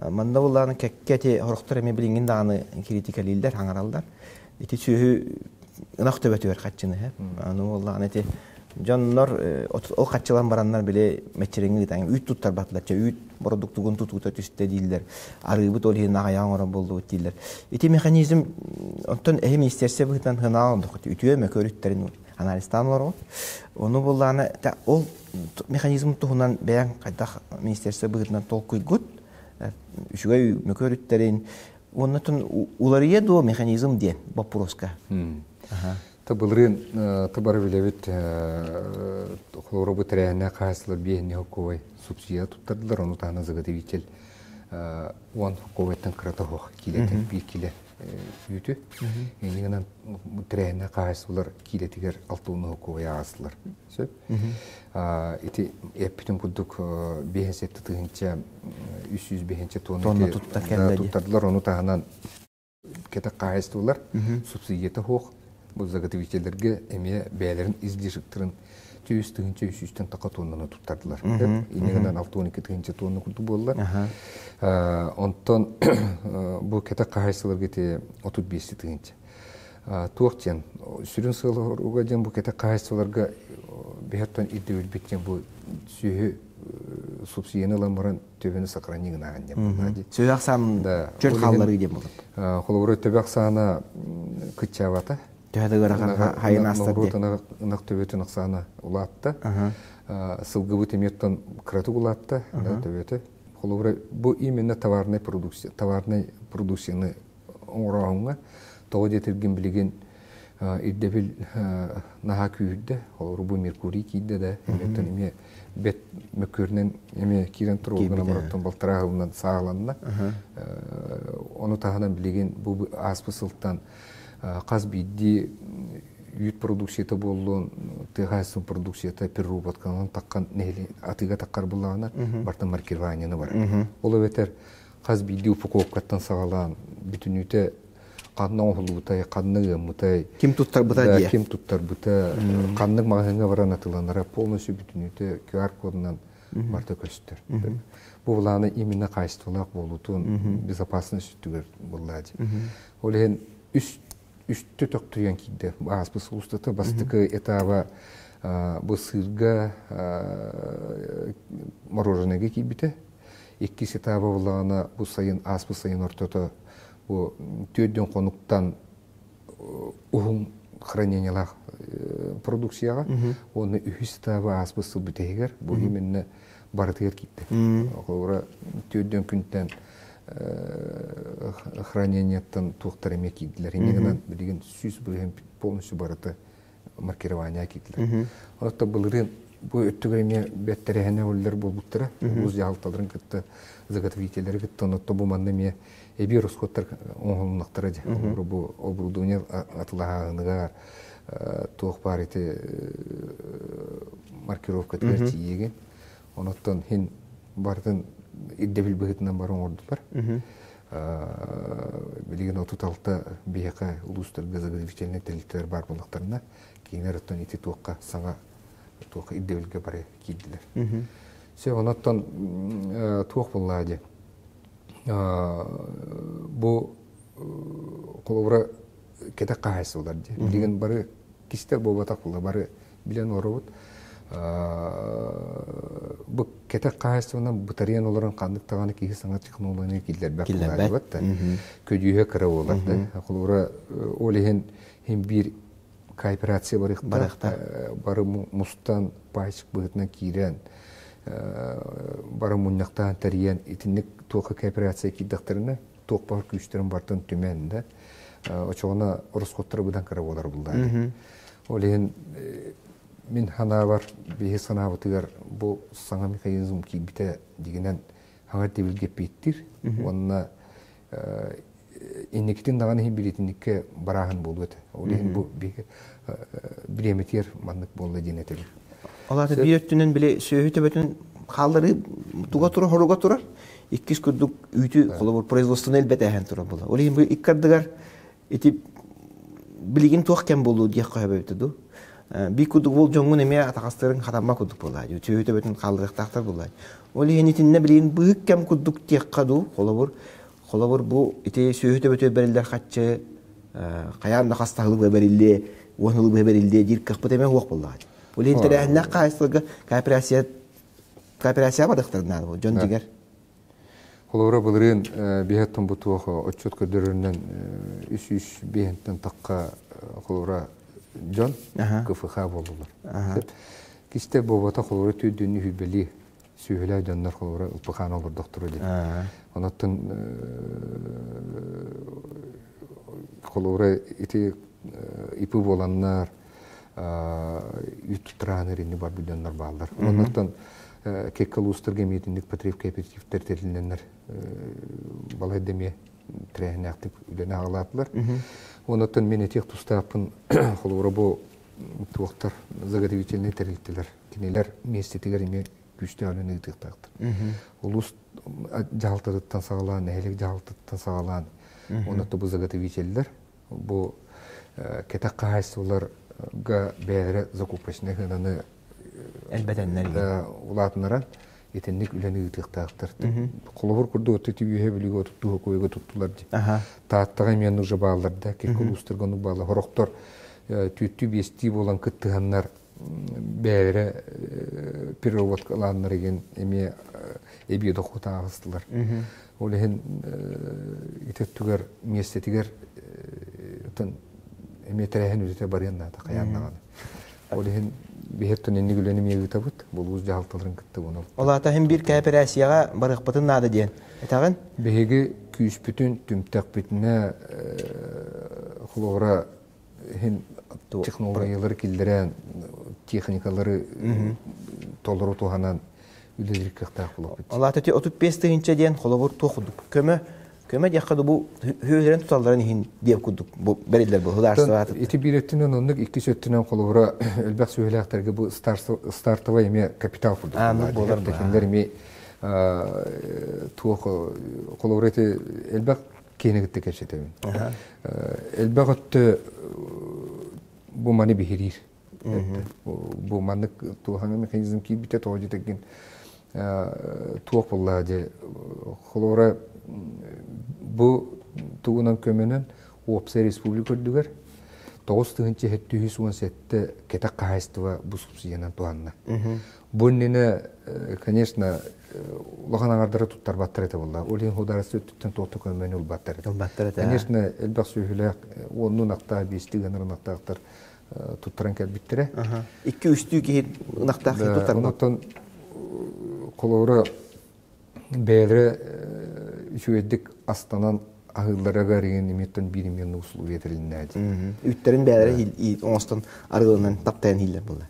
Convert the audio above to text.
Манна буллааны кэккэ ити хорохтор эмиэ билиҥҥин даҕаны киритикэлииллэр, хаҥараллар. Ити сүөһү ынах төбөтүгэр хаччыны һэ. Аны буоллаҕына ити дьоннор ол хаччылан бараннар били мэччирэҥи ыытан үүт туттарбатылар. Чэ үүт бородуктугун тутуута түстэ дииллэр. Арыыбыт ол иһин аҕыйах оҥорон буоллубут дииллэр. Ити механизм оттон эһи министерство быһыытынан сыанаан олордоххут үтүө мөкү өрүттэрин анализтаан олороҕут. Ону буоллаҕына ол механизм туһунан бэйэҥ хайдах министерство быһыытынан толкуйгут үчүгэй мөкү өрүттэрин уонна уларыйа дуо механизм диэн боппуруоска. Та былырыын табары билэбит холоро бу тэрээһинэ хаһаайыстыбалар биэһинни хокковай субсидия туттардылар, ону таһынан заготовитель 10 хокковайтан кырата суох киилэтин биир киле үүтү. Иннигинэн тэрээһинэ хаһаайыстыбалар киилэтигэр 60 хокковай аастылар. Сөп. Ити эппитин курдук 5 тыһыынча 305 тонна туттардылар, ону таһынан кэтэх хаһаайыстыбалар субсидията суох бу заготовителлэргэ эмиэ бэйэлэрин излишектарын 100 тыһыынча 300-тэн тақа тоннаны туттардылар. Иннигинэн 62 тыһыынча тонна курдук буолла. Онтон бу кэтэх хаһаайыстыбаларга ити 35 тыһыынча. Туох диэн сүрүн сыала диэн бу кэтэх хаһаайыстыбаларга биһэртэн ирдэбилбит диэн бу сүөһү субсидияны ылан баран төбөнү сохранить гынаан диэн буолла дии. Сүөһү ахсаан чөл хаалларыы диэн буолар. Холобура төбө ахсаана кыччаабата. Төһө да ыарахан хайын аастар диye. Ынах төбөтүн ахсаана улаатта. Сылгыбыт эмиэттэн кыратык улаатта төбөтө. Холобура бу именно товарный продукция, товарный продукцияны оҥорооһуҥҥа тоҕо диэтиргин билигин ирдэбил наһаа күүһүрдэ. Холобура бу Меркурий киирдэ да, эмиэттэн эмиэ бэт мөккүөрүнэн эмиэ киирэн туруоргунан барыттан балтараа сылынан саҕаланна. Ону таһынан билигин бу ааспыт сылтан хас биирдии үүт продукцията буоллун, тыа хаһаайыстыбатын продукцията переработканан таххан атыыга таххар буллаҕына бартан маркированиены барар. Ол эбэтэр хас биирдии упаковкаттан саҕалаан бүтүнүүтэ ханна оҥоһуллубутай, ханна ыаммытай, ким туттарбыта диye. Ким туттарбыта, ханнык маҕаһыыҥҥа баран атыыланара полностью бүтүнүүтэ QR-кодунан барыта көстөр. Бу былааны именно качестволаах буолуутун безопасность өттүгэр буоллаа дии. Ол иһин үс үстэ төхтүйэн киирдэ. Ааспыт сыл устата бастакы этаба бу сыырга мороженайга киирбитэ. Иккис этаба буоллаҕына бу сайын ааспыт сайын ортото бу түөрдүн хонуктан уһун хранениелаах продукцияҕа уонна үһүс этаба ааспыт сыл бүтэһигэр бу именно барытыгар киирдэ. Холобура түөрдүн күнтэн хранениеттан туохтар эмиэ киирдилэр. Иннигинэн билигин 100% полностью барыта маркирование киирдилэр. Онон былырыын бу өттүгэр эмиэ бэттэрэһинэ үлэлэр буолбуттара. Улуус дьаһалталарын кытта, заготовителлэри кытта, онон бу манна эмиэ эбии расходтар оҥоһулуннахтара дии. Бу оборудование атылаһааһыныгар туох баар ити маркировкатыгар тиийиги. Онон хин барытын ирдэбил быһыытынан бары оҥордулар. Билигин 36 биһиэхэ улуустарга заготовительнай тэрилтэлэр баар буоллахтарына, кинилэр оттон ити туохха саҥа туохха ирдэбилгэ бары киирдилэр. Все, онон туох буоллаа дии. Бу холобура кэтэх хаһаайыстыбалар дии. Билигин бары кистэл буолбатах буолла, бары билэн олоробут. Бу кэтэх хаһаайыстыбанан бытарыйан олорон ханнык даҕаны киһи саҥа технологияны киллэрбэт буолааччыбат да. Көдьүүһэ кыра буолар да. Холобура ол иһин иһин биир кооперация барыахтаах. Бары мустан пайщик быһыытынан киирэн бары мунньахтаан тэрийэн итинник туохха кооперация киирдэхтэринэ туох баар күүстэрин барытын түмэн да очоҕуна ороскуоттара быдан кыра буолар буллаа. Ол иһин мин санаабар биһи санаабытыгар бу саҥа механизм киирбитэ дигинэн хаҥар тибилгэ эппиэттиир уонна инникитин даҕаны иһин билиитинниккэ барааһын буолуо этэ. Ол иһин бу бириэмэтигэр маннык буолла диэн этэбин. Ол аата биир өттүнэн били сүөһү төбөтүн хаалларыы туга турар, хоруга турар. Иккис курдук үүтү холобур производствоны элбэтээһин турар буолар. Ол иһин бу икки ардыгар ити билигин туох кэм буолуо диэх көһөбөбүтэ дуу. Би курдук ол дьоҥҥун эмиэ атаҕастыырыҥ хатамма курдук буолаа. Сүөһү төбөтүн хаалларыахтаахтар буолаа. Ол иһин итиннэ билигин быһык кэм курдук диэххэ дуу, холобур, холобур бу ити сүөһү төбөтүгэр бэриллэр хаччы хайаан да хас таһылы бэриллиэ, уон ылы бэриллиэ диир кыахпыт эмиэ суох буоллаҕа. Ол иһин тэрээһиннээх хаһаайыстыбаларга кооперация кооперация барыахтарын наада дьон дьиҥэр. Холобура былырыын биһэттэн бу туох отчет көрдөрөрүнэн үс үс биһэнтэн тахха холобура дьон КФХ буоллулар. Кисте буолбата холобура түүрдүнү хүбэли сүүһүлээ дьоннор холобура ылпыхаан олордохторо диэн. Онуттан холобура ити ипы буоланнар үт туттарааныр инни бар дьоннор бааллар. Оннуттан кекка улуустарга эмиэтинник потреб кооперативтер тэрилинэннэр балайда эмиэ тэрээһиннээхтик үлэни аҕалаатылар. Онуттан мен этиэх тустаахпын холобура бу туохтар заготовительнай тэрилтэлэр кинилэр миэстэтигэр эмиэ күүстээх үлэни ыытыахтаахтар. Улуус дьаһалтатыттан саҕалаан, нэһилиэк дьаһалтатыттан саҕалаан, онно бу заготовителлэр бу кэтэх хаһаайыстыбаларга бэйэлэрэ закупочнай сыананы элбэтэннэр улаатыннаран итинник үлэни ыытыахтаахтар. Холобур курдук оту үөһэ бүлүүгэ отуттуу хокуйга туттулар дии. Тааттаҕа эмиэ уже бааллар да, кэккэ улуустарга ону бааллар. Хорохтор түүттүү биэстии буолан кыттыһаннар бэйэлэрэ переработкалааннар игин эмиэ эбии дохуот ааҕыстылар. Ол иһин ити өттүгэр миэстэтигэр эмиэ тэрээһин үлэтэ барыан наада хайаан даҕаны. Ол иһин биһиэттэн инник үлэни эмиэ ыытабыт, булуус дьаһалталарын кытта буну. Ол аата иһин биир кээпэрээссийэҕэ барыахпытын наада диэн этэҕин? Биһиги күүспүтүн түмтэхпитинэ холобура иһин технологиялары киллэрэн, техникалары толору туһанан үлэлиир кыахтаах буолуохпут. Ол аата 35 тыһыынча диэн холобур туох курдук көмө көмө диэххэ бу үһүөлэрин туталларын иһин диэн курдук бу бэриллэр бу государство Ити биир өттүнэн оннук, иккис өттүнэн холобура элбэх сүөһүлээхтэргэ бу стартовай эмиэ капитал курдук буолар. Кинилэр эмиэ туох холобура ити элбэх киһини кытта кэпсэтэбин. Элбэх өттө бу маны биһириир. Бу маннык туохаҥа механизм киирбитэ тоҕо дьитэгин туох буоллаа дьэ холобура бу тугунан көмөнөн уопсай республика үрдүгэр 9717 кэтэх хаһаайыстыба бу субсидиянан туһанна. Бу иннинэ, конечно, улахан аҥардары туттарбаттар этэ буолла. Ол иһин художество өттүттэн туох да көмөнү ылбаттар этэ. Ылбаттар этэ. Конечно, элбэх сүөһүлээх уоннун ынахтаах, биэстии гынар ынахтаахтар туттаран кэлбиттэрэ. Икки-үстүү киһи ынахтаах киһи туттарбат. Онтон холобура бэйэлэрэ үчүгэйдик астанан аһыылларыгар игин имиттэн биир именно условия тэрилиннээди. Үттэрин бэйэлэрэ оҥостон арыыланан таптайан иһиллэр буолла.